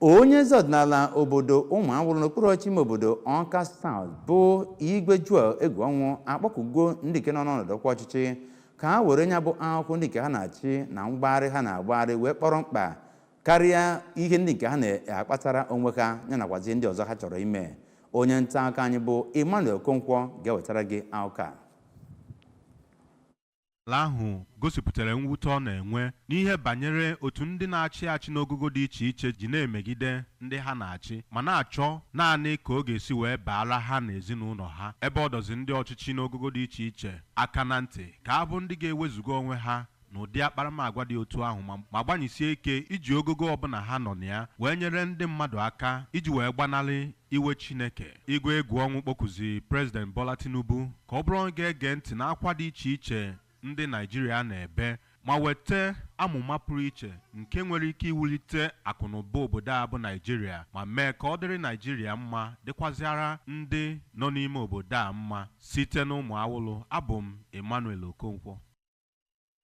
Onye eze ọdịnala obodo Ụmụawụlụ n'okpuru ọchịchị ime obodo Ọka South bụ Igwe Joel Egwuọnwụ akpọkugo ndị nke nọ n'ọnọdụ ọkwa ọchịchị ka ha were ya bụ akụkụ ndị nke ha na-achị na mgbagharị ha na-agbagharị wee kpọrọ mkpa karịa ihe ndị nke ha na-akpatara onwe ha ya nakwazi ndị ọzọ ha chọrọ ime. Onye nta akụkọ anyị bụ Emmanuel Okonkwo ga-ewetara gị akụkọ a. Ala ahụ gosipụtara mwute ọ na-enwe n'ihe banyere otu ndị na-achị achị n'ogogo dị iche iche ji na-emegide ndị ha na-achị ma na-achọ naanị ka ọ ga-esi wee baara ha na ezinụlọ ha, ebe ọ dọzi ndị ọchịchị n'ogogo dị iche iche aka na ntị ka a bụ ndị ga-ewezuga onwe ha n'ụdị akparamagwa dị otu ahụ ma gbanyisie ike iji ogogo ọbụla ha nọ na ya wee nyere ndị mmadụ aka iji wee gbanarị iwe Chineke. Igwe Egwuọnwụ kpọkụzi President Bola Tinubu ka ọ bụrụ onye ga-ege ntị n'akwa dị iche iche ndị Naijiria na-ebe ma weta amụma pụrụ iche nke nwere ike iwulite akụnụba obodo a bụ Naijiria ma mee ka ọ dịrị Naijiria mma, dịkwazịara ndị nọ n'ime obodo a mma. Site n'Ụmụawụlụ, abụ m Emmanuel Okonkwo.